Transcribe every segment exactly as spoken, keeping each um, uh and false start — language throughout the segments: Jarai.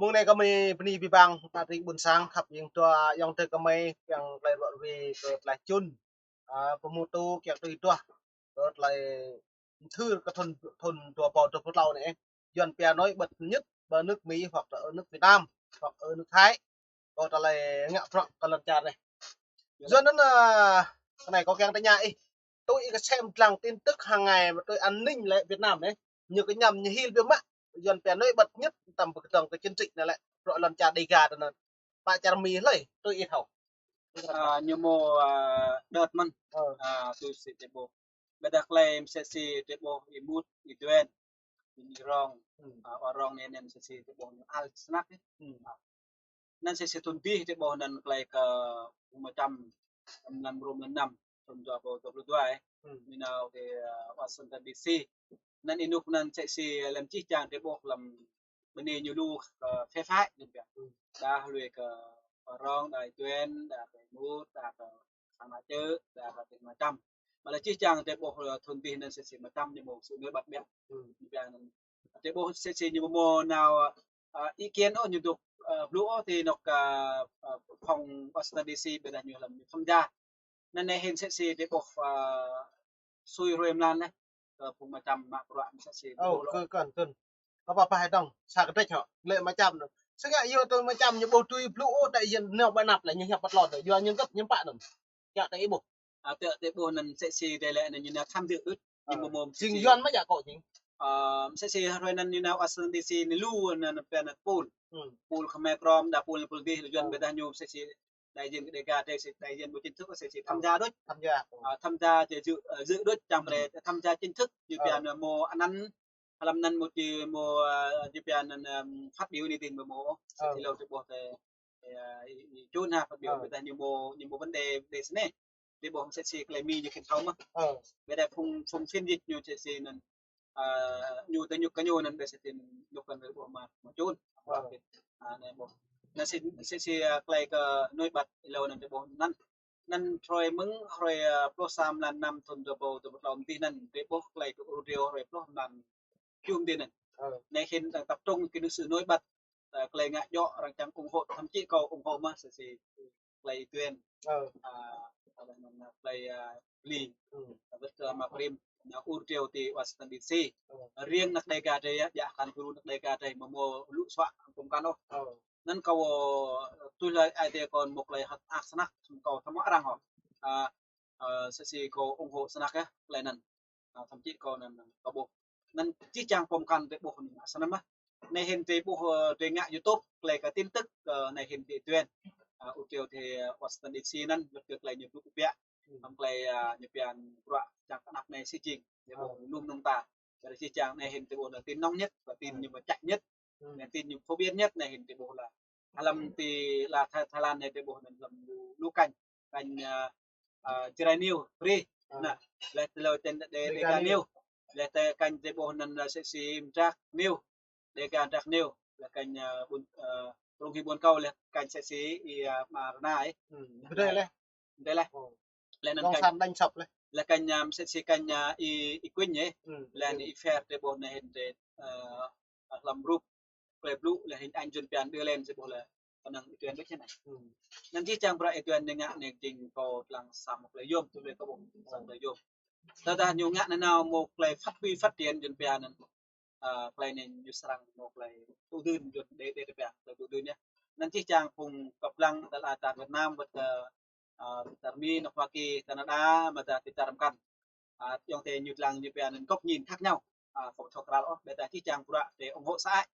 Mông anai kơmơi bơni abih bang, ta ring ƀôn sang, khăp ƀing dua, ayŏng adơi kơmơi, kiăng tơlơi ruă ruê kơ tơlơi čun. A, pơhmutu kiăng tui duah kơ tơlơi mthưr kơ thun, thun dua rơbâo dua pluh klâo anai. Yuan pia nổi bật nhất ở nước Mỹ hoặc là ở nước Việt Nam hoặc ở nước Thái. Kơ tơlơi ngă bruă kơ lŏn čar anai. Yuan anŭn, a, kơ anai kâo kiăng tơña ih. Tui ih kơsem lăng tin tức hàng ngày mă tui an ninh lĕ Việt Nam anai. Ñu kơñăm ñu hil biă mă. Yuan pia nổi bật nhất tăm pơkơdơ̆ng kơ chiến dịch anai lĕ. Bruă lŏn čar Dega tơ anŭn. Pă čar Mi hlơi, tui ih thâo. A, ñu mơ̆, a, đợt mơ̆n. Ơ. A, tui si tơƀôh. Ƀiădah tơlơi mơsĕ si tơƀôh ih mŭt, ih duen, ih rong. Hmm. A, ơ rong anai anŭn mơsĕ si tơƀôh ñu al snăk. Hmm. A. Anŭn mơsĕ si thun dih tơƀôh anŭn tơlơi kơ phung mơčăm mlam rum mlam năm, thun dua rơbâo dua pluh dua, ơ. Hmm. Ñu nao kơ, a, Washington D C. Anŭn ih rơnŭk anŭn mơsĕ si lăm čih čang tơƀôh lăm bơni ñu lu, ơ, phê phái ñu pia. Đa lui kơ ơ rong, đa ih duen, đa kơ ih mŭt, đa kơ sang ană čư̆, đa kơ tơlơi mơčăm. Mă lĕ čih čang tơƀôh, ơ, thun dih anŭn mơsĕ si mơčăm ñu mơ̆ sự nổi bật biă. Ñu pia anŭn. Tơƀôh mơsĕ si ñu mơ̆ nao, ơ, ý kiến ôh ñu dŏ, ơ, blŭ ôh ti anŏ, ơ, ơ, phòng Washington D C ƀiădah ñu lăm ñu tham gia. Anŭn anai hĭn mơsĕ si tơƀôh, ơ, sui hrơi mlan anai. Kơ phung mơčăm mă bruă mơsĕ si. Ơ, kơ kơn, kơn. Kơ pă pă hai dong, sa kơdrĕč hŏ, lĕ mơčăm anŭn. Sơngă yua tui mơčăm ñu ƀu tui blŭ ôh, đại diện nao ƀơi anăp lĕ ñu hiăp pơtlot, yua ñu găp ñu pă anŭn. Kiăng tơ ih ƀuh. A, tơ tơƀôh anŭn mơsĕ si dai lĕ anŭn ñu nao tham dự đôč. Ñu mơ̆ mơ̆ jing Yuan mă jak kơ jing. A, mơsĕ si hrơi anŭn ñu nao Washington D C ñu lu anŭn pia anŭn pul. Hmm. Pul Khmer Krom, đa pul, pul dih, Yuan ƀiădah ñu mơsĕ si đại diện kơ Dega tơ si đại diện ƀu chính thức, mơsĕ si tham gia đôč. Tham gia. A, tham gia či dự, ơ, dự đôč, čang brơi tham gia chính thức, ñu pia anŭn mơ̆ anŭn, hlăm anŭn mơ̆ či mơ̆, ơ, ñu pia anŭn, ơ, phát biểu anai tin mơ̆ mơ̆, mơsĕ si lŏ tơƀôh tơ, ơ, ih, ih čun ha phát biểu ƀiădah ñu mơ̆, ñu mơ̆ vấn đề, vấn đề snei. Tơƀôh mơsĕ si tơlơi Mi ñu khĭn thâo mơ̆n. Ƀiădah phung, phung phiên dịch ñu mơsĕ si anŭn. A, ñu tơ ñu kơ ñu anŭn ƀiă mơsĕ si anŭn dŏ kơ anŭn ƀuh mă, mă čun. A, anai ƀuh. Anŭn mơsĕ, mơsĕ si, a, tơlơi kơ nổi bật ih lŏ anŭn tơƀôh anŭn. Anŭn hrơi mơ̆ng, hrơi, a, pluh sa mlan năm thun dua rơbâo dua pluh klâo mơ̆ng dih anŭn, tơƀôh tơlơi kơ ur rêu hrơi pluh mlan tơjuh mơ̆ng dih anŭn. Ơ. Anai hĭn đang tập trung kơ sự nổi bật, a, tơlơi ngă djŏ arăng čang ủng hộ, thậm chí kâo ủng hộ mơ̆n mơsĕ si tơlơi ih duen. Ơ. A, tơlơi, a, tơlơi, a, bơni. Hmm. Wơ̆t kơ mă prim, anŭn ur rêu ti Washington D C. Ơ. Riêng anăk Dega drei, a, jak kăn gru anăk Dega drei, mơ̆ mơ̆ lu suă pơkŏn ôh. Ơ. Anŭn kâo, ơ, tui hlơi ai tiê kâo mơ̆ tơlơi hơ̆k mơak snăk, kâo thâo mă arăng hŏ. A, ơ, mơsĕ si kâo ủng hộ snăk yơh, tơlơi anŭn. A, thậm chí kâo anŭn, kâo ƀuh. Anŭn čih čang pơkŏn tơƀôh anŭn, a, snăn mơ̆n. Anai hĭn tơƀôh, ơ, drei ngă YouTube, tơlơi kơ tin tức, ơ, anai hĭn ti Tuan. A, ur rêu ti, ơ, Washington D C anŭn, wơ̆t kơ tơlơi ñu blŭ biă. Hmm. Hăng tơlơi, a, ñu pia bruă čang kơ anăp anai si jing. Ñu ƀuh lŏm nŏng ta. Ƀiădah čih čang anai hĭn tơƀôh anŭn tin nŏng nhất, và tin ñu mơčah nhất. Hmm. Anŭn tin ñu phổ biến nhất anai hĭn tơƀôh lĕ. Hlăm ti la Thái, Thái Lan anai tơƀôh anŭn hlăm lu, lu kênh. Kênh, a, a, Jrai News, free. A. Anŭn, leh tơlơi tin Dega, Dega News. News. Leh tơ kênh tơƀôh anŭn, a, mơsĕ si Mdrak News. Dega Mdrak News. Leh kênh, a, ƀun, a, Rung Hi Ƀuôn Kâo leh kênh mơsĕ si, i, a, Mrna, ơ. Hmm, bơdai leh. Bơdai leh. Ơ. Leh anŭn kênh Cộng sản đánh sập leh. Leh kênh, a, mơsĕ si kênh, a, i, i Kuñ, ơ. Hmm, leh anŭn i Fair tơƀôh anai hĭn tơ, a, hlăm rup, tơlơi blŭ leh hình ảnh Yuan pia anŭn đưa lên tơƀôh lĕ kơnơ̆ng ih duen đôč anai. Hmm. Anŭn čih čang bruă ih duen anai ngă anai jing kâo lăng sa mơ̆ tơlơi yôm, tui hlơi kâo ƀuh sa mơ̆ tơlơi yôm. Tơdah ñu ngă anai nao mơ̆ tơlơi phát huy phát triển Yuan pia anŭn, a, tơlơi anai ñu srăng mơ̆ tơlơi tŭ dưn Yuan đe, đe, đe pia, tơlơi tŭ dưn yơh. Anŭn čih čang phung kăp lăng dal a tar Việt Nam, wơ̆t, a, a, tar Mi, anŏ Hoa Kỳ, Canada, mơ̆ tar ti tar mơkăn. A, ayŏng adơi ñu lăng ñu pia anŭn góc nhìn khác nhau. A, kâo ƀu thâo krăl ôh, ƀiădah čih čang bruă drei ủng hộ sơăi.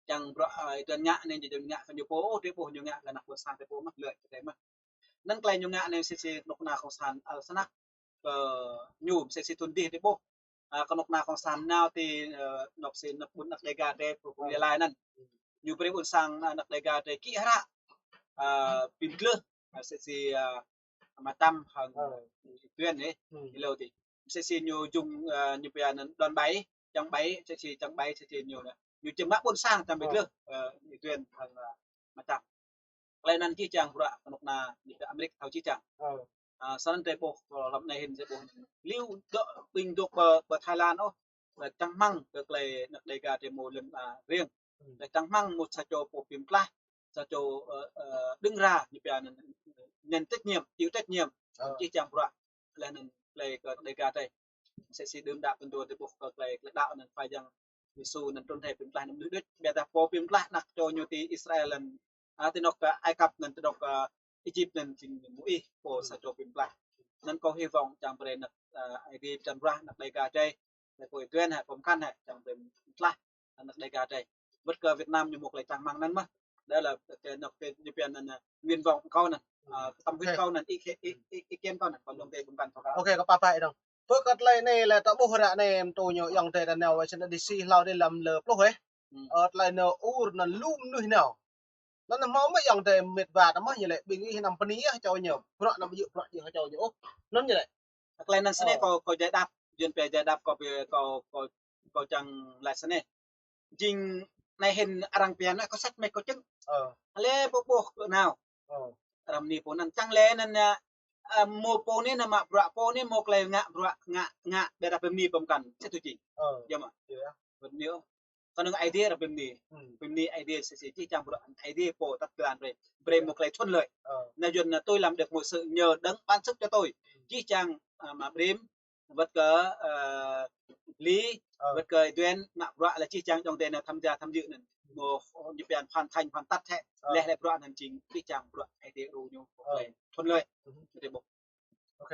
Čang bruă, a, ih duen ngă anai, ñu duen ngă kơ ñu pô, ôh, drei ƀuh ñu ngă kơ anăk ƀôn sang drei pô mơ̆n, lĕ kơ drei mơ̆n. Anŭn tơlơi ñu ngă anai mơsĕ si kơnuk kơna Cộng sản al snăk kơ ñu, mơsĕ si thun dih drei ƀuh. A, kơnuk kơna Cộng sản nao ti, ơ, anŏ si anăk ƀun anăk Dega drei, pơpŭ Gia Lai anŭn. Ñu brơi ƀôn sang, a, anăk Dega drei kĭ hră. A, pim gleh, a, mơsĕ si, a, Mă Tam hăng Tuan, ơ. Ih lŏ ti. Mơsĕ si ñu jung, a, ñu pia anŭn đòn bẩy, čang bẩy, mơsĕ si čang bẩy, mơsĕ si ñu anŭn. Ñu či mă ƀôn sang čang bĕ gleh, ơ, Tuan hăng, a, Mă Tam. Tơlơi anŭn čih čang bruă kơnuk kơna ñu pia Amêrik thâo čih čang. Ơ. A, snăn drei ƀuh, ơ, hlăm anai hĭn drei ƀuh. Liu dŏ ƀing dŏ pơ, pơ Thái Lan ôh, ƀă čang rơmang kơ tơlơi anăk Dega drei mơ̆ lŏn, a, riêng. Laih čang rơmang mŭt sa čô pô pơklaih, sa čô, ơ, ơ, đứng ra, ñu pia anŭn, nhận trách nhiệm, chịu trách nhiệm, či čang bruă, laih anŭn tơlơi kơ Đêga tơi. Mơsĕ si đưm đă pơtô tơƀuh kơ tơlơi, tơlơi đaŏ anŭn Khua Yang Yêsu anŭn trŭn rai pơklaih anŭn mơnuih đôč, biă dah pô pơklaih anăk čô ñu ti Israel anŭn, a, ti anŏ kơ Ai Cập anŭn, ti anŏ kơ Êjip anŭn jing Môis pô sa čô pơklaih. Anŭn kâo hy vọng čang brơi anăk, a, Aê Diê čang bruă anăk Đêga tơi. Laih kơ Ơi Duên hă, pơkŏn hă, čang brơi pơklaih anăk Đêga tơi. Wơ̆t kơ Việt Nam ñu mŭk laih čang rơmang anŭn mơ̆n. Đó là cái, nó, cái, ñu pia anŭn, nguyện vọng kâo anŭn, a, tâm huyết kâo anŭn, ý, ý, ý, ý kiến kâo anŭn, kâo dŏng tơi pơkŏn kâo. Ok, kâo pơpă ih dong. Pơ kơ tơlơi anai lĕ ta ƀuh ră anai mơ̆ tơ ñu ayŏng adơi ta nao wai sĭt đa đĭ si hlâo đĭ lăm lơ pluh ih. Ơ, tơlơi nao ur anŭn lu mơnuih nao. Anŭn hmâo mơ̆ ayŏng adơi mĕt wa ta mơ̆ ñu lĕ ƀing ih anăm pơni yơh čô ñu. Bruă anăm djơ̆ bruă djơ̆ čô ñu ôh. Anŭn ñu lĕ. Tơlơi anŭn snei kâo, kâo giải đáp, Yuan pia giải đáp kâo pia kâo, kâo, kâo čang laĭ snei. Jing anai hĭn arăng pia anŭn kâo sat mĕt kâo čơ̆ng. Lĕ ƀuh ƀuh kơ nao. Arăng pơni pô anŭn čang lĕ anŭn, a, a, mơ̆ pô anai anŭn mă bruă pô anai mơ̆ tơlơi ngă bruă ngă, ngă biă dah pơni pơkŏn. Sĭt tui jing. Yơh mơ̆. Pơni ôh. Kơnơ̆ng Aê Diê arăng pơni. Pơni Aê Diê sĭt sĭt či čang bruă Aê Diê pô tăt tơlan brơi. Brơi mơ̆ tơlơi thuận lợi. Anŭn Yuan anŭn tui lăm được mọi sự nhờ Đấng ban sức cho tôi. Či čang, a, mă brơi wơ̆t kơ, ơ, Ly, wơ̆t kơ Duên, mă bruă laih či čang ayŏng adơi anŭn tham gia tham dự anŭn. Mơ̆, ơ, ñu pia hoàn thành, hoàn tất hĕ. Laih laih bruă anŭn jing či čang bruă Aê Diê ru ñu. Thuận lợi. Ñu tơi ƀuh. Ok.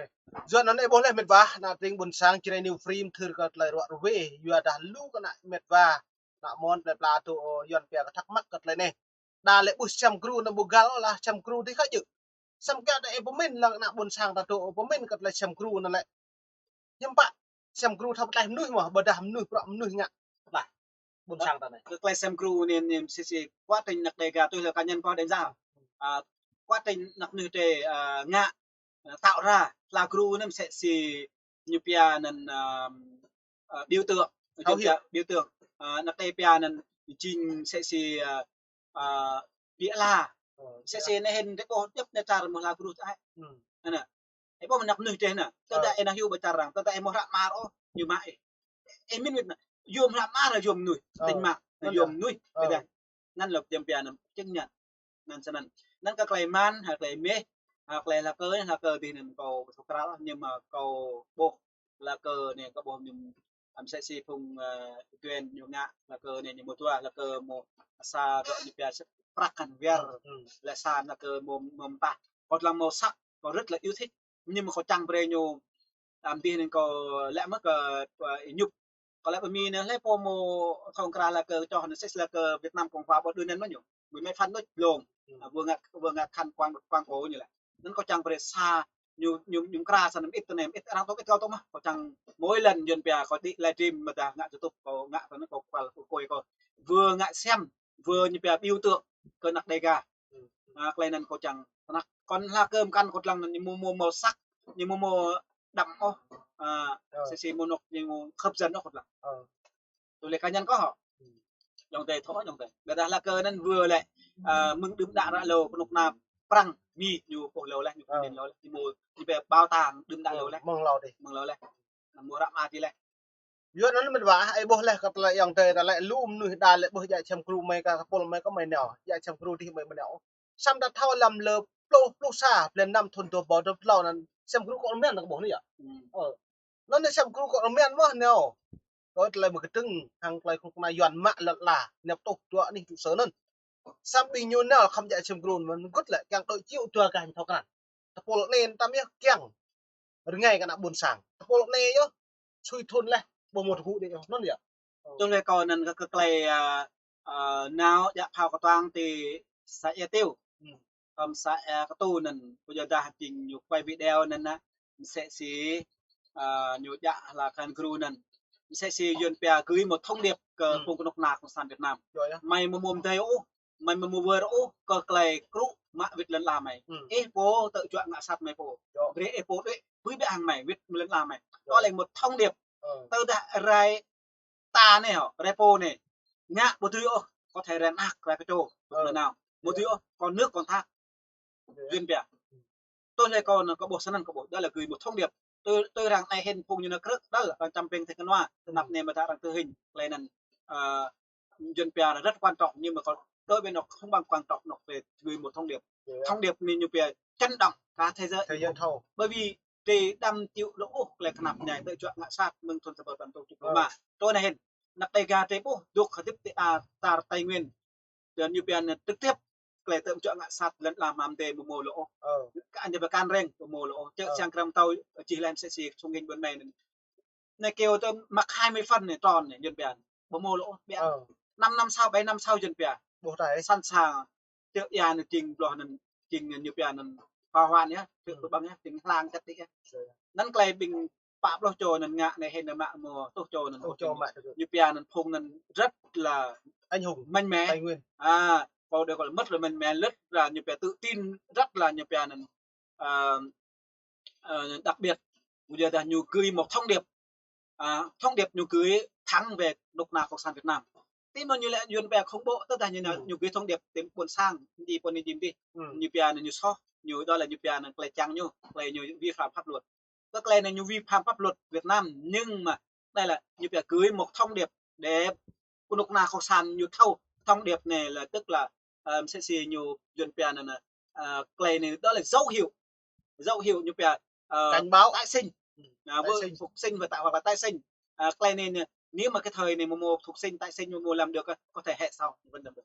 Yua anŭn ih ƀuh laih mĕt wa, ană tring ƀôn sang Jrai New Frame thâo kơ tơlơi ruă ruai, yua dah lu kơ ană mĕt wa, ană mơ̆n plơi pla tơ, ơ, Yuan pia kơ thắc mắc kơ tơlơi anai. Đa lĕ ƀuh sem gru anŭn ƀu găl ôh lah sem gru dih kơ djơ̆. Sem gru đa ih pơmĭn lăng ană ƀôn sang ta tơ, ơ, pơmĭn kơ tơlơi sem gru anŭn lĕ. Hiư̆m pă sem gru thâo pơklaih mơnuih mơ̆, ƀôdah mơnuih bruă mơnuih ngă pơklaih ƀôn sang ta anai. Kơ tơlơi sem gru anai, anai mơsĕ si quá trình anăk Đêga tui lĕ cá nhân kâo đánh giá. A, quá trình anăk mơnuih tơi, a, ngă, a, tạo ra, hla gru anai mơsĕ si ñu pia anŭn, a, a, biểu tượng. Thấu hiểu. Biểu tượng. A, anăk tơi pia anŭn jing mơsĕ si, a, a, biă la. Mơsĕ si anai hĭn tơi ƀuh djŏp anai čar mơ̆ hla gru tơi. Anai. Ih ƀuh mơ̆ anăk mơnuih tơi anai. Tơdah ih anai hyu ƀơi čar arăng, tơdah ih mơ̆ hră mơar ôh, ñu mă ih. Ih min wĭt anai. Yôm hră mơar, yôm mơnuih, tơña mă. Yôm mơnuih. Ƀôdah. Anŭn lŏ jăm pia anŭn chứng nhận. Anŭn snăn. Anŭn kơ tơlơi mơ̆n, hă tơlơi mĕh, hă tơlơi hla kơ, hla kơ dih anŭn kâo ƀu thâo krăl, nhưng mà kâo ƀuh hla kơ anai kâo ƀuh ñu mơsĕ si phung, ơ, Duên ñu ngă hla kơ anai ñu mơ̆ dua hla kơ mơ̆ sa dŏ ñu pia sĕt prăk kăn wiar. Lĕ sa hla kơ mơ̆, mơ̆ mơtah. Kâo lăng mơ̆ săk, kâo rất là yêu thích. Nhưng mà kâo čang brơi ñu, am dih anŭn kâo lĕ mơ̆ kơ, ơ, ih ñŭp. Kâo lĕ pơmĭn anŭn lĕ pô mơ̆ thong kra hla kơ čoh anŭn sĕt hla kơ Việt Nam Cộng Hòa ƀu đưm anŭn mơ̆ ñu. Ƀu mĕ phăn đôč lông. A, ƀu ngă, ƀu ngă khăn kuang, kuang kơ ñu lĕ. Anŭn kâo čang brơi sa ñu, ñu, ñu kra sa anŭn mơit tơ anai, mơit arăng tŏ mơit kâo tŏ mơ̆. Kâo čang mỗi lần Yuan pia kâo đĭ livestream mơ̆ dah ngă YouTube kâo ngă tơ anŭn kâo kual kâo kôi kâo. Vừa ngă sem, vừa ñu pia biểu tượng kơ anăk Đêga. A, tơlơi anŭn kâo čang tơnăk. Kŏn hla kơ mơkăn kâo lăng anŭn ñu mơ̆ mơ̆ màu sắc, ñu mơ̆ mơ̆ đậm ôh. A, mơsĕ si mơ̆ anŏk ñu mơ̆ hấp dẫn ôh kâo lăng. Tui lĕ cá nhân kâo hŏ. Ayŏng adơi thâo, ayŏng adơi. Ƀôdah hla kơ anŭn vừa lĕ, a, mơ̆ng đưm đă ră hlâo kơnuk kơna Prăng, Mi, ñu ƀuh hlâo laih, ñu pơmĭn hlâo laih, ñu mơ̆, ñu pia bảo tàng đưm đă hlâo laih. Mơ̆ng hlâo dih. Mơ̆ng hlâo laih. Mơ̆ hră mơar dih laih. Yua anŭn mĕt wa, ih ƀuh laih kơ tơlơi ayŏng adơi ta lĕ lu mơnuih đa lĕ ƀuh djă sem gru mơi kơ tơpul mơi kơ mơi nao. Djă sem gru dih mơi mơi nao. Sam ta thâo lăm lơ pluh, pluh sa, blan năm thŭn dua rơbâo dua pluh tlâo anŭn sem gru kơ rơmen ta ƀuh anai yơh. Ơ. Anŭn anai sem gru kơ rơmen mơ̆ nao. Kơ tơlơi mơ̆ kơdơ̆ng hăng tơlơi kơnuk kơna Yuan mă lŏn ala, nao tuh dua anih trụ sở anŭn. Sam ƀing ñu nao khŏm djă sem gru mơ̆n gŭt lĕ kiăng đôč čiu dua gah ñu thâo krăn. Tơpul anai tam yơh kiăng rơngai kơ ană ƀôn sang. Tơpul anai yơh sui thŭn laih, ƀu mŭt gŭ đĕ yơh, anŭn yơh. Tui lĕ kâo anŭn kơ, kơ tơlơi, a, a, nao djă phao kơtuang ti xã Ea Tiêu. Kơ xã Ea Katu anŭn, ƀu djơ̆ dah jing ñu quay video anŭn anai, mơsĕ si, a, ñu djă hla kơ gru anŭn. Mơsĕ si Yuan pia gửi một thông điệp kơ phung kơnuk kơna Cộng sản Việt Nam. Mơi mơ̆ mơ̆ mơdơi ôh, mơi mơ̆ mơ̆ wơr ôh, kơ tơlơi krŭ mă wĭt lŏn ala mơi. Ih pô tơjuă ngă sat mơi pô. Brơi ih pô đuaĭ, ƀu ƀiă hăng mơi, wĭt lŏn ala mơi. Kâo lĕ một thông điệp. Tơdah rai ta anai hŏ, rai pô anai. Ngă ƀu dưi ôh, có thể rai anăk, rai kơčô, ƀu dưi nao. Ƀu dưi ôh, còn nước còn thang. Yuan pia. Tui lĕ kâo anŭn kâo ƀuh snăn kâo ƀuh, đó là gửi một thông điệp. Tui, tui arăng anai hĭn phung ñu nao krư̆, đa arăng čăm ping tơkơnua, tơnap anai mơ̆ dah arăng tơ hĭn, tơlơi anŭn, ơ, Yuan pia là rất quan trọng, nhưng mà còn đối với nó không bằng quan trọng nó về gửi một thông điệp. Thông điệp này ñu pia chấn động cả thế giới. Thế giới thâu. Bởi vì tơdah đăm chịu lŏ ôh tơlơi kơnăp ñai tơlơi čuă ngă sat mơ̆ng thun sa rơbâo tơpăn rơtuh tơjuh pluh rơma. Tui anai hĭn, anăk Dêga tơlơi ƀuh dŏ hơdip ti a tar Tây Nguyên. Dan ñu pia anŭn trực tiếp tơlơi tơlơi čuă ngă sat lŏn ala mơ̆ng tơlơi ƀu hmâo lŏ ôh. Kơ anai ƀu kăn reng ƀu hmâo lŏ ôh. Čơ siang krăm tâo čih lĕ mơsĕ si sung hĭn ƀôn anai anŭn. Anai kơyâo tơ mă hai mươi phần anai tròn anai Yuan pia. Ƀu hmâo lŏ ôh, ƀiă. Năm năm sau, bảy năm sau Yuan pia. Ƀuh tai. Sẵn sàng. Čơ ia anai jing ƀlŏh anŭn, jing ñu pia anŭn hỏa hoạn yơh, čơ ƀơƀăng yơh, jing hlang čăt tih yơh. Anŭn tơlơi ƀing pă pluh čô anŭn ngă anai hĭn anai mă mơ̆ rơtuh čô anŭn. Rơtuh čô mă. Ñu pia anŭn phung anŭn rất là anh hùng, mạnh mẽ. Tây Nguyên. À, pô đơi kơ lĕ rất là mạnh mẽ, rất là ñu pia tự tin, rất là ñu pia anŭn, ờ, ờ, đặc biệt. Bây giờ là ñu gửi một thông điệp, à, thông điệp ñu gửi thẳng về nước na Cộng sản Việt Nam. Tơdah ñu lĕ Yuan pia khủng bố, tơdah ñu, ñu gửi thông điệp tơlơi ƀôn sang, đi ƀôn đi đi. Ñu pia anŭn ñu soh, ñu đó là ñu pia anŭn tơlơi čang ñu, tơlơi ñu vi phạm pháp luật. Kơ tơlơi anai ñu vi phạm pháp luật Việt Nam, nhưng mà đây là ñu pia gửi một thông điệp để kơ nước na Cộng sản ñu thâu. Thông điệp này là tức là, ờ, mơsĕ si ñu Yuan pia anŭn, ờ, tơlơi anai đó là dấu hiệu, dấu hiệu ñu pia, ờ, cảnh báo tái sinh. À, tái sinh. Phục sinh và tạo hoặc là tái sinh. À, tơlơi anai, nếu mà cái thời này mà mô phục sinh tái sinh mà mô làm được á, có thể hệ sau vẫn làm được.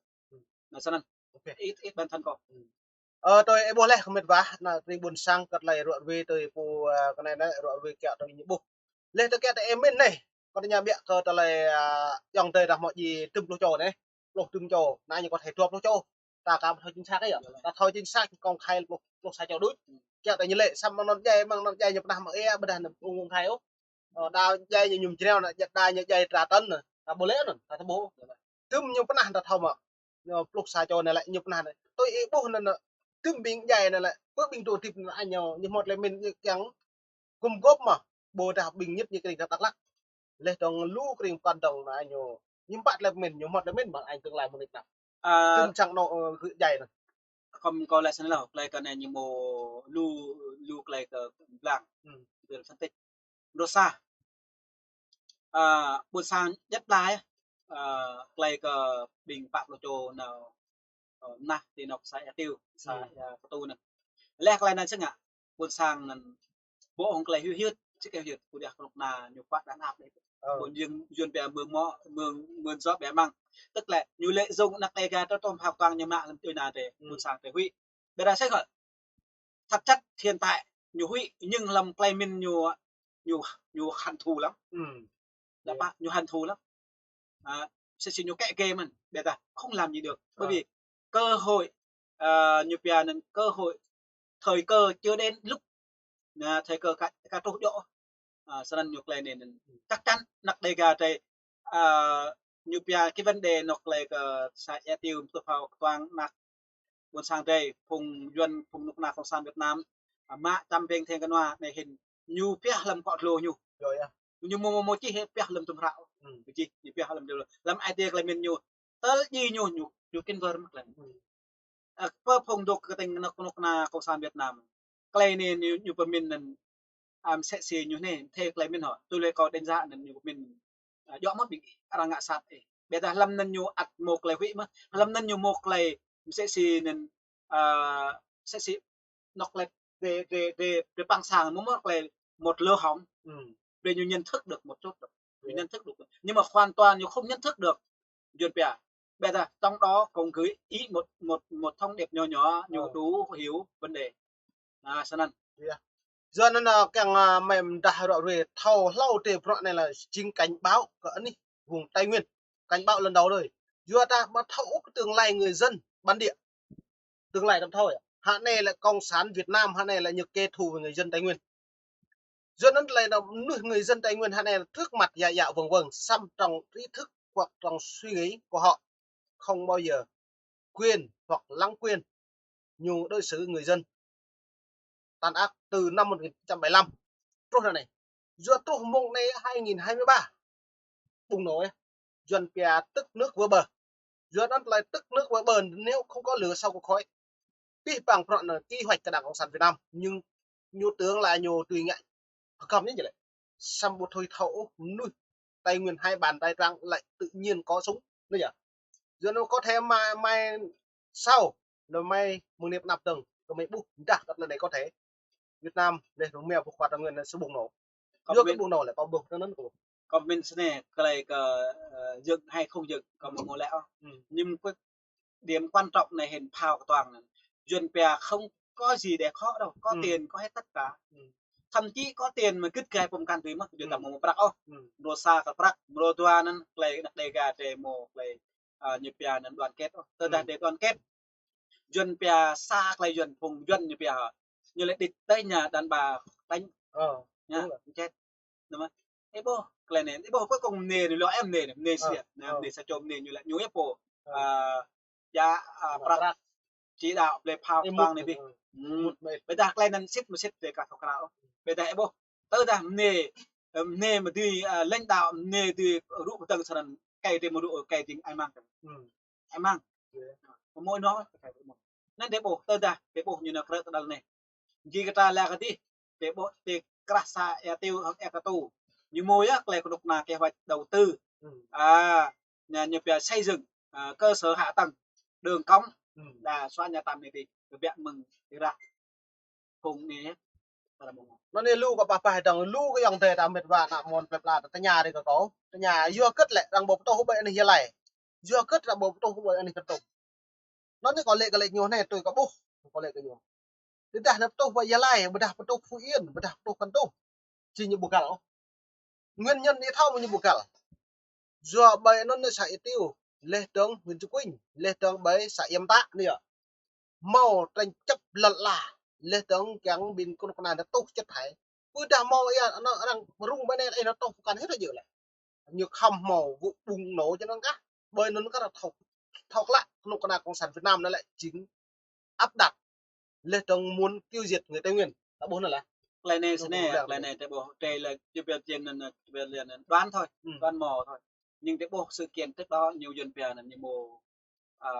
Anŭn, snăn. Ít, ít bản thân con. Ơ, tui ih ƀuh laih kơ met wa, anai tơlơi ƀôn sang kơ tơlơi ruă ruê tui pô, ơ, kơ anai anai ruă ruê kiăng tui ñu ƀuh. Laih tui kiăng tui ih mĭn anai, kơ tơña ƀiă kơ tơlơi, ơ, ayŏng adơi ta hmâo djai tơm pluh čô anai, pluh tơm čô, anai ñu kơ thâo dua pluh čô. Ta kơ thâo chính xác yơh. Ta thâo chính xác công khai pluh, pluh sa čô đôč. Kiăng tui ñu lĕ, samơ̆ anŭn djai, mơ̆ng anŭn djai ñu pơnah mă ia, ƀôdah anŭn ung ung khai ôh. Ơ, đa djai ñu ñum jreo anŭn, đa ñu djai tra tấn anŭn. Ta ƀu lĕ anŭn, ta ƀuh. Tơm ñu pơnah ta thâo mơ̆. Ñu pluh sa čô anai lĕ ñu pơnah anai. Tui ih ƀuh anŭn, tơm ƀing djai anai lĕ, pơ ƀing tŭ tip anŭn ñu, ñu hmâo tơlơi mĭn ñu kiăng gum gôp mơ̆. Ƀôdah ƀing ñit ñu kring Dak Lak. Laih dong lu kring pơkŏn dong anai ñu. Ñu pă tơlơi mĭn, ñu hmâo tơlơi mĭn mơ̆ anai tương lai mơ̆ng anai. Tơm čang anŭn, ơ, gơ̆ djai anŭn. Khŏm kâo laĭ snăn lĕ, tơlơi kơ anai ñu mơ̆ lu, lu tơlơi kơ blang. Ƀiă phân tích. Rơsa. Ơ, ƀôn sang djăt blai, ơ, tơlơi kơ ƀing pă pluh čô nao, ơ, mơnah ti anŏ sa Ea Tiêu, sa Ea Katu anŭn. Laih tơlơi anŭn sĭt ngă, ƀôn sang anŭn ƀô̆ hăng tơlơi hyu hyưt, sĭt kơ hyu hyưt, kơđi kơ anŏ anai ñu pă đang ăp đơi. Ƀôn Yuan, Yuan pia mơ̆ng mơ̆, mơ̆ng, mơ̆ng dŏ pia mơ̆ng. Tức là ñu lĕ dŏng anăk Dêga tơ tơm hăp tuang ñu mă lăm tui anai tơ, ƀôn sang tơ huĭ. Ƀiă ra sĭt kơ Thật chất hiện tại ñu huĭ, nhưng lăm tơlơi mĭn ñu, ñu, ñu hận thù lắm. Đã pă, ñu hận thù lắm. À, sĭt sĭt ñu kĕ kĕ mơ̆n, ƀiă ta không làm gì được. Bởi vì cơ hội, à, ñu pia anŭn cơ hội, thời cơ chưa đến lúc. Anai, thời cơ ka, ka truh djŏ. À, snăn ñu tơlơi anai anŭn. Chắc chắn anăk Dêga tơ, à, ñu pia cái vấn đề anŏ tơlơi kơ sa Ea Tiêu tơ phao tuang anăk ƀôn sang drei, phung Yuan, phung anŏ anai Cộng sản Việt Nam, à, mă čăm ƀing theng kơnua anai hĭn, ñu pioh lăm kŏ dlô ñu. Ñu mơ̆ mơ̆ mơ̆ čih pioh lăm tơm hră. Čih, ñu pioh lăm dlô. Lăm ai tiê tơlơi mĭn ñu, tơl djai ñu, ñu, ñu kinh vơ mơ̆ lăm. À, pơ phung dŏ kơtĭng anŏ, anŏ anai Cộng sản Việt Nam. Tơlơi anai ñu, ñu pơmĭn anŭn, à, mơsĕ si ñu anai, thê tơlơi mĭn hŏ. Tui lĕ kâo đánh giá anŭn ñu pơmĭn, à, djŏ mơ̆ ƀing arăng ngă sat ih. Ƀiă ta lăm anŭn ñu ăt mơ̆ tơlơi huĭ mơ̆. Lăm anŭn ñu mơ̆ tơlơi mơsĕ si anŭn, à, mơsĕ si anŏ tơlơi drei, drei, drei, drei păng sang mơ̆ mơ̆ tơlơi một lơ hỏng. Drei ñu nhận thức được một chút được. Ñu nhận thức được. Nhưng mà hoàn toàn ñu không nhận thức được. Yuan pia. Ƀiă ta, trong đó cũng gửi ý một, một, một thông điệp nhỏ nhỏ, ñu đủ hiểu vấn đề. À, snăn. Yua anŭn, à, kiăng, à, mơ̆ng dah ruă ruê thâo hlâo tơ bruă anai lĕ jing cảnh báo kơ anih vùng Tây Nguyên. Cảnh báo lần đầu rồi. Yua ta ƀu thâo ôh kơ tương lai người dân bản địa. Tương lai ta ƀu thâo yơh. Hă anai lĕ Cộng sản Việt Nam, hă anai lĕ ñu kẻ thù với người dân Tây Nguyên. Yua anŭn tơlơi anŭn mơnuih người dân Tây Nguyên hă anai lĕ trước mặt dạy dỗ vâng vâng, săm trong trí thức hoặc trong suy nghĩ của họ không bao giờ quên hoặc lãng quên ñu đối xử người dân tàn ác từ năm một nghìn chín trăm bảy mươi lăm. Truh anai. Yua truh mông anai hai nghìn hai mươi ba bùng nổ yơh. Yuan pia tức nước vỡ bờ. Yua anŭn tơlơi tức nước vỡ bờ nếu không có lửa sau có khói. Pih păng bruă anŭn kế hoạch kơ Đảng Cộng sản Việt Nam. Nhưng ñu tưởng là ñu tui ngă. Hơgăm ñu lĕ. Săm ƀu thâo thâo ôh mơnuih Tây Nguyên hai bàn tay trắng lại tự nhiên có súng. Anai yơh. Yua anŭn có thể mai, mai sau, lơ mai mơ̆ng anai pơ anăp dơ̆ng, kơ mai ƀuh, dah kơ tơlơi anai có thể. Việt Nam, leh rơmia ƀuh kuat Tây Nguyên anai sư ƀŭng nô. Yua kơ ƀŭng nô lĕ, kâo ƀuh tơ anŭn kâo. Kâo mĭn snei, tơlơi kơ, ơ, djơ̆ hay không djơ̆, kâo ƀu ngă lĕ ôh. Hmm. Nhưng mà cái điểm quan trọng anai hĭn phao kơ tuang anŭn. Yuan pia không có gì để khó đâu, có tiền có hết tất cả. Hmm. Thậm chí có tiền mà gĭt gai pơm kan tui mơ̆n, yua ta ƀu mơ̆ prăk ôh. Hmm. Mrô sa kơ prăk, mrô dua anŭn, tơlơi anăp Dega drei mơ̆ tơlơi, ơ, ñu pia anŭn đoàn kết ôh. Tơdah drei đoàn kết, Yuan pia sa tơlơi Yuan phung Yuan ñu pia hă. Ñu lĕ đĭ tơi ñu đàn bà đánh. Ơ, ñu, đúng rồi. Chết. Nă mă. Ih ƀuh, tơlơi anai, ih ƀuh, kơ kông mơnê anai, lŏ em mơnê anai, mơnê sia. Nă, mơnê sa čô mơnê ñu lĕ ñu ih pô. Ơ. Ơ, ya, ơ, prăk. Chỉ đạo lĕ phao kơ tuang anai dih. Ƀôdah tơlơi anŭn sĭt mơ̆ sĭt drei ka thâo krao. Ƀôdah ih ƀuh, tơdah mơnê, ơ, mơnê mơ̆ dưi, ơ, lãnh đạo mơnê dưi rŭ pơdơ̆ng sơnăn, kơi drei mơ̆ rŭ, kơi jing ai mang. Ai mang. Mơ̆ mơ̆ anŭn. Anŭn drei ƀuh, tơdah drei ƀuh ñu nao krư̆ kơđăl anai. Jing kơ ta lăi kơ dih, drei ƀuh tơlơi krah sa Ea Tiêu hăng Ea Katu. Ñu mơ̆ yơh tơlơi kơnuk kơna kế hoạch đầu tư. À, ñu, ñu pia xây dựng, à, cơ sở hạ tầng, đường cống. Đa sua ñu tam anai dih, kơ biă mơ̆ng Irak. Phung anai, anŭn anai lu kơ pơpă dơ̆ng, lu kơ ayŏng adơi ta mĕt wa ană mơ̆n plơi pla ta tơña rai kơ kâo. Tơña yua hơget lĕ arăng ƀu pơtuh ƀơi anih Gia Lai. Yua hơget arăng ƀu pơtuh ƀơi anih Kon Tum. Anŭn anai kâo lĕ kơ lĕ ñu anai tui kâo ƀuh, kâo lĕ kơ ñu. Tơdah anai pơtuh ƀơi Gia Lai, ƀôdah pơtuh Phú Yên, ƀôdah pơtuh Kon Tum. Či ñu ƀu găl ôh. Nguyên nhân ih thâo mơ̆ ñu ƀu găl. Yua ƀơi anŭn anai sa Ea Tiêu, leh dơ̆ng huyện Cư Kuin, leh dơ̆ng ƀơi sa Iamta anai yơh. Hmâo tơlơi čăp lŏn ala, leh dơ̆ng kiăng ƀing kơnuk kơna anai tuh čĕt hai. Ƀôdah hmâo ia, anŭn arăng rŭng ƀơi anai, ih nao tuh pơkŏn hĭ ta djơ̆ lĕ. Ñu khŏm hmâo ƀŭng nô čơ anŭn kah. Ƀơi anŭn kah thâo, thâo klă kơnuk kơna cộng sản Việt Nam anai lĕ jing áp đặt. Leh dơ̆ng muốn tiêu diệt người Tây Nguyên. Ta ƀuh anŭn lah. Tơlơi anai snei, tơlơi anai ta ƀuh, drei lĕ, ñu pia jing anŭn, ñu pia lĕ anŭn đoán thôi, đoán mò thôi. Nhưng ta ƀuh sự kiện trước đó ñu Yuan pia anŭn ñu mơ̆, à,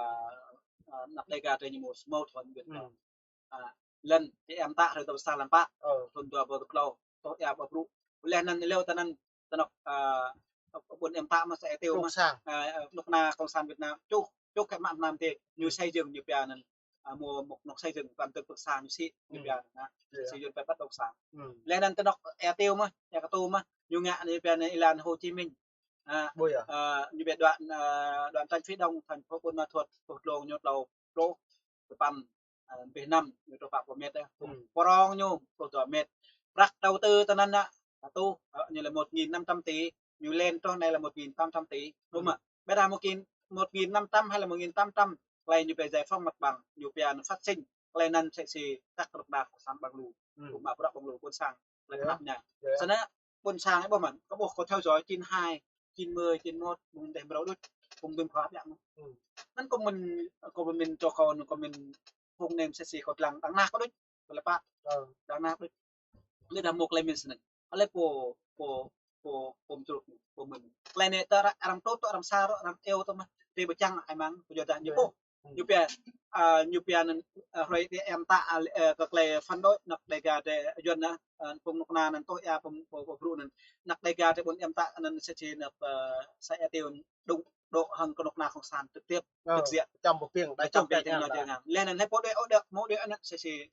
à, anăp Dega drei ñu mơ̆ mâu thuẫn Việt Nam. À, lŏn, ti Iamta hrơi dua pluh sa lăm pă, thun dua rơbâo dua pluh klâo, tuh ia ƀu brŭ. Leh anŭn leo tơ anŭn, tơ anŏ, à, ƀôn Iamta mơ̆ sa Ea Tiêu mơ̆, à, kơnuk kơna cộng sản Việt Nam, čuh, čuh kơ mă mơnam tê, ñu xây dựng ñu pia anŭn, à, mơ̆ một anŏ xây dựng toàn dân tộc sa ñu sĭ, ñu pia anŭn, sĭ Yuan pia bất động sản. Leh anŭn tơ anŏ Ea Tiêu mơ̆, Ea Katu mơ̆, ñu ngă ñu pia anŭn êlan Hồ Chí Minh. À, à, ñu pia đoạn, à, đoạn tránh phía đông thành phố Buôn Ma Thuột, tuh dlông ñu tlâo pluh dua păn, à, ƀiă năm, ñu truh pă pluh mét, à. Prong ñu pluh dua mét. Prăk đầu tư tơ anŭn, à, tuh, à, ñu lĕ một nghìn năm trăm tỷ, ñu lên truh anai lĕ một nghìn tám trăm tỷ, đúng không ạ? Ƀôdah một nghìn, một nghìn năm trăm hay là một nghìn tám trăm, tơlơi ñu pia giải phóng mặt bằng, ñu pia phát sinh, tơlơi anŭn sĭ sĭ, tăk rơ̆k đah cộng sản ƀăng lu, kơ mă bruă ƀăng lu, ƀôn sang, tơlơi khăp ñu. Sơnă, ƀôn sang ih ƀuh mơ̆n, kâo ƀuh kâo theo dõi chín hai, chín mươi, chín mốt, ƀung dêh mrâo đôč, ƀung dŭm khua biă mơ̆n. Anŭn kâo mĭn, kâo mĭn čô kâo, anŭn kâo mĭn phung anai mơsĕ si kâo lăng đăng nah kâo đôč, kâo lĕ pă, đăng nah đôč. Lĕ dah mơ̆ tơlơi mĭn snăn. Alai pô, pô, pô, pô mtruk, pô mĭn. Tơlơi anai tơ arăng, arăng tŭ, tơ arăng sa, arăng iâu tơ mă, tơlơi ƀu čang ai mơ̆ng, kơ yua dah ñu ƀuh. Ñu pia, à, ñu pia anŭn, à, hrơi tơ em ta, à, kơ tơlơi phản đối anăp Dega drei Yuan anŭn, à, phung kơnuk kơna anŭn tuh ia phung, phung, phung brŭ anŭn. Anăp Dega drei ƀôn em ta anŭn sĭ sĭ anăp, à, sa Ea Tiêu đŭng dŏ hăng kơnuk kơna cộng sản trực tiếp, trực diện. Čăm pơpiêng, đa čăm pơpiêng ñu jơngam. Leh anŭn lĕ pô đuaĭ, ơ, đuaĭ, mơ̆ đuaĭ anŭn sĭ sĭ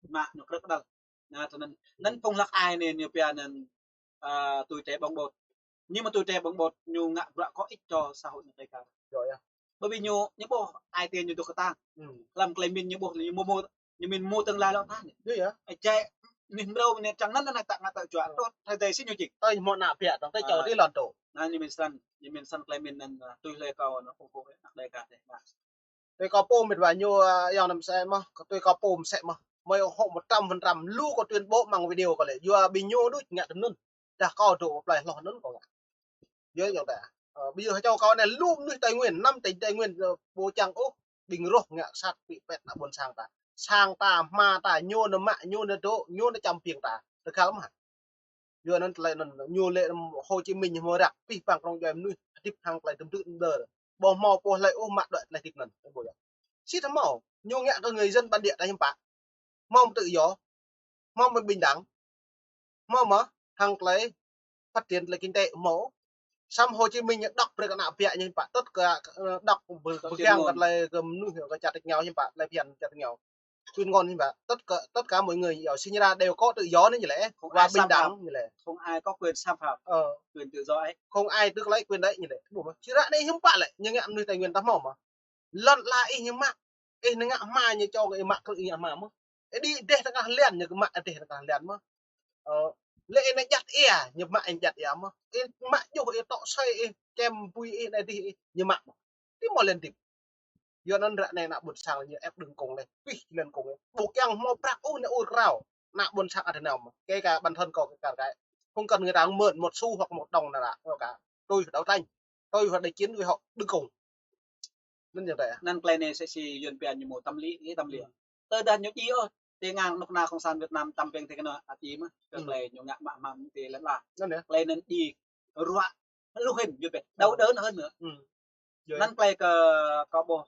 mă ñu krư̆ kơđăl. Anŭn, anŭn phung hlăk ai anai ñu pia anŭn, à, tui tre ƀơ̆ng ƀôt. Nhưng mà tui tre ƀơ̆ng ƀôt ñu ngă bruă có ích cho xã hội anăp Dega. Bởi vì ñu, ñu ƀuh ai tiê ñu dŏ kơtang. Lăm tơlơi mĭn ñu ƀuh ñu mơ̆ mơ̆, ñu mĭn mơ̆ tương lai lŏ tah anai. Ơ, jai, mĭn mrâo mĭn čang anŭn anai ta ngă ta juă. Tơ, tơ, tơ sĭ ñu čih. Tơ mơ̆ ană pia, tơ, tơ čô ri lŏn tơ. Anŭn ñu mĭn srăn, ñu mĭn srăn tơlơi mĭn anŭn, à, tui hlơi kâo anŭn ủng hộ anăp Dega drei. Tui kâo pô mĭt wa ñu, à, ayŏng anăm sĕ mơh, tui kâo pô mơsĕ mơh. Mơi ủng hộ một trăm phần trăm, lu kâo tuyên bố mơ̆ng video kâo lĕ. Yua ƀing ñu đôč ngă tơm anŭn. Dah kâo dŏ pơ plơi hloh anŭn kâo ngă. Yua ayŏng ta. Ơ, bây giờ hơčâo kâo anai lu mơnuih Tây Nguyên, năm tỉnh Tây Nguyên, ơ, ƀu čang ôh, ƀing roh ngă sat pĭ pĕt ană ƀôn sang ta. Sang ta, hma ta, ñu anai mă, ñu anai dŏ, ñu anai čăm pơpiêng ta. Tơkal mơh. Yua anŭn tơlơi anŭn ñu lĕ Hồ Chí Minh hmâo răk pih păng krong djuai mơnuih hơdip hăng tơlơi tơm tư̆ đơr. Ƀu hmâo pô hlơi ôh mă đuaĭ tơlơi hơdip anŭn. Ƀu yơh. Sĭt hmâo, ñu ngă kơ người dân bản địa ta hiư̆m pă. Hmâo mơ̆ tự do, hmâo mơ̆ bình đẳng, hmâo mơ̆ hăng tơlơi phát triển tơlơi kinh tế hmâo. Săm Hồ Chí Minh ñu đŏk brơi kơ ană ƀiă ñu hiư̆m pă. Tơl kơ, ơ, đŏk bơ-, Tơl bơkiăng kơ tơlơi kơ mơnuih, kơ čar tơ̆k ñu hiư̆m pă, tơlơi phiăn čar tơ̆k ñu. Tuyên ngôn hiư̆m pă. Tơl kơ, tơl kơ mọi người, ơ, sinh ra đều có tự do anai ñu lĕ. Không ai bình đẳng xâm phạm. Ñu lĕ. Không ai có quyền xâm phạm. Ờ. Quyền tự do ấy. Không ai tước lấy quyền đấy ñu lĕ. Ƀu mơ̆. Či ră anai hiư̆m pă lĕ, ñu ngă mơnuih Tây Nguyên ta hmâo mơ̆. Lŏn ala ih ñu mă. Ih nao ngă hma ñu čô kơ ih mă krư̆ ih ngă hma mơ̆. Ih đĭ dêh tơngah liăn ñu kơ mă dêh tơngah liăn mơ̆. Ơ, lĕ ih nao djăt ia, ñu mă ih djăt ia mơ̆. Ih mă juh ih tŏ sơi ih, čem bui ih nao dih ih, ñu mă mơ̆. Či hmâo lĕ hơdip. Yua anŭn ră anai ană ƀôn sang ñu ĕp đơ̆ng kông lĕ, pih lĕ kông lĕ. Ƀu kiăng hmâo prăk ôh nao ur krao. Ană ƀôn sang ăt nao mơ̆. Kể cả bản thân kâo, kể cả cái. Không cần người ta mượn một xu hoặc một đồng nào cả. Kâo cả. Tôi phải đấu tranh. Tôi phải đi chiến với họ đơ̆ng kông. Anŭn yơh tơ. Anŭn tơlơi anai sĕ si Yuan pian ñu hmâo tâm lý, ih tâm lý. Hm. Tơdah ñu djai ôh, tơngan kơnuk kơna Cộng sản Việt Nam čăm pĕng tơngan anŭn ăt djai mơ̆. Hm. Tơlơi ñu ngă mă hmam tơ lŏn ala. Anŭn yơh. Tơlơi anŭn djai ruă lu hĭn Yuan pian. Đau đớn hơn nữa. Hm. Anŭn tơlơi kơ, kơ ƀuh,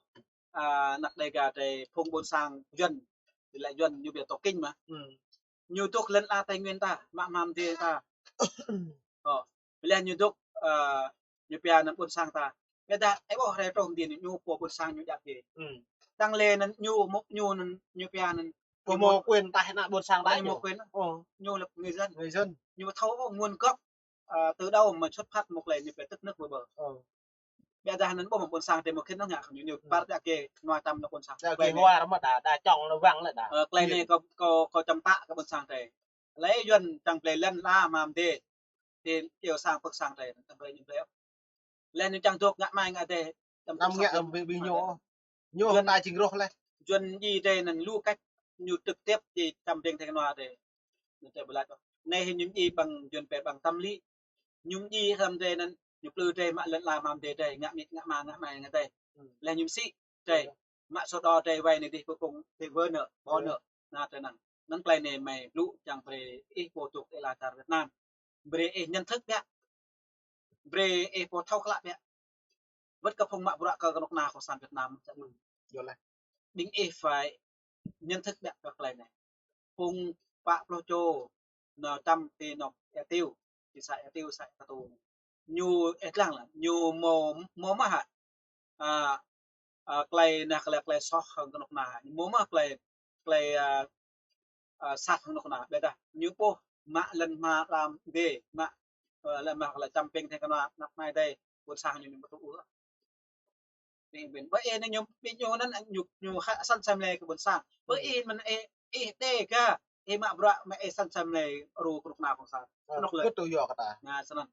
a, ană Đêga tơ phung ƀôn sang Yuan, tơlơi Yuan ñu ƀiă tŏ kinh mơ̆. Hm. Ñu dŏ lŏn ala Tây Nguyên ta, mă hmam tơ ta. Ơ, ƀiă ñu dŏ, ơ, ñu pia anŭn ƀôn sang ta. Ƀiă dah, ih ƀuh rai trŏ hơdip ñu pô ƀôn sang ñu djăp dih. Hm. Đang lĕ anŭn ñu mơ̆ ñu anŭn ñu pia anŭn. Pô hmâo quyền tah ană ƀôn sang ta ñu hmâo quyền. Ơ. Ñu là người dân. Người dân. Ñu thâo nguồn gốc, ơ, từ đâu mà xuất phát một lẽ ñu pia tức nước vỡ bờ. Ơ. Ƀiă dah anŭn ƀuh mơ̆ ƀôn sang tơ mơ̆ khĭn anŭn ngă ñu ñu. Hm. Păr ƀiă kơ nua čăm ană ƀôn sang. Ƀiă kơ hua rơmơ̆t dah, dah čŏng lĕ wang lĕ dah. Ơ, tơlơi anai kâo, kâo, kâo čăm pă kơ ƀôn sang tơ. Lĕ Yuan čang plei lŏn ala hmam tơ. Tơ iâu sang pơ̆k sang tơ, čang plei ñu plei. Lĕ ñu čang dŏ ngă mai ngă tơ. Anăm ngă ƀing, ƀing ñu. Ñu Yuan ta jing roh lĕ. Yuan djai tơ anŭn lu cách ñu trực tiếp djai čăm pĕng tơ kơnua tơ. Ñu tơ bơlăt. Anai hĭ ñu djai bằng Yuan pia bằng tâm lý. Ñu djai hmam tơ anŭn, ñu plư tơ mă lŏn ala hmam tơ tơ, ngă mĭt ngă ma ngă mai ngă tơ. Hm. Lĕ ñu sĭ tơ. Hm. Mă sổ đỏ tơ wai anai dih pơpŭng tơ wơ̆ nơ̆, ƀô̆ nơ̆. Hm. Anŭn tơlơi anai. Anŭn tơlơi anai mơi blŭ čang brơi ih pô dŏ tơ ala čar Việt Nam. Brơi ih nhận thức ƀiă. Brơi ih pô thâo klă ƀiă. Wơ̆t kơ phung mă bruă kơ kơnuk kơna Cộng sản Việt Nam. Hm. Yơh lah. Ƀing ih phải nhận thức ƀiă kơ tơlơi anai. Phung pă pluh čô nao čăm tơ anŏ Ea Tiêu, tơ xã Ea Tiêu, xã Ea Katu. Ñu ih lăng lah, ñu hmâo, hmâo mơ̆ hă. A, a, tơlơi anai tơlơi, tơlơi soh hăng kơnuk kơna. Ñu hmâo mơ̆ tơlơi, tơlơi, a, a, sat hăng kơnuk kơna. Ƀiă dah, ñu ƀuh mă lŏn hmam tơ, mă, ơ, lŏn hmam tơlơi čăm pĕng tơ kơnuk kơna, anăp mai tơ, ƀôn sang ñu ñu ƀu tŭ ôh. Ƀing, ƀing, ƀơi ih anŭn ñu, ƀing ñu anŭn ñu, ñu hă săn sem lĕ kơ ƀôn sang. Ƀơi ih mơ̆n ih, ih Đêga, ih mă bruă mơ̆ ih săn sem lĕ ru kơnuk kơna Cộng sản. Ơ, kơnuk lĕ. Kơ tui yua kơ ta. Anŭn, sơnăn.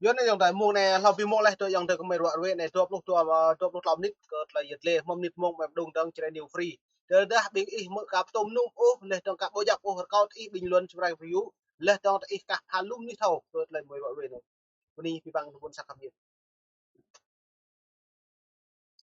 Yua anai ayŏng adơi mơ̆ng anai hlâo pi mơ̆ leh tui ayŏng adơi kơmơi ruă ruai anai dua pluh dua, dua pluh klâo mơnit kơ tơlơi yet lĕ hmâo mơnit mơ̆ng mơ̆ng đung dơ̆ng Jrai New Free. Tơdah ƀing ih mơ̆ ka pơtô mơnum ôh, leh dơ̆ng ka ƀu djăp ôh, rơkâo tơ ih ƀing luăn Jrai Free yơh, leh dơ̆ng tơ ih kah pha lum anih thâo, tơlơi kơmơi ruă ruai anai. Bơni pi băng tơpŭn sak khăm yit.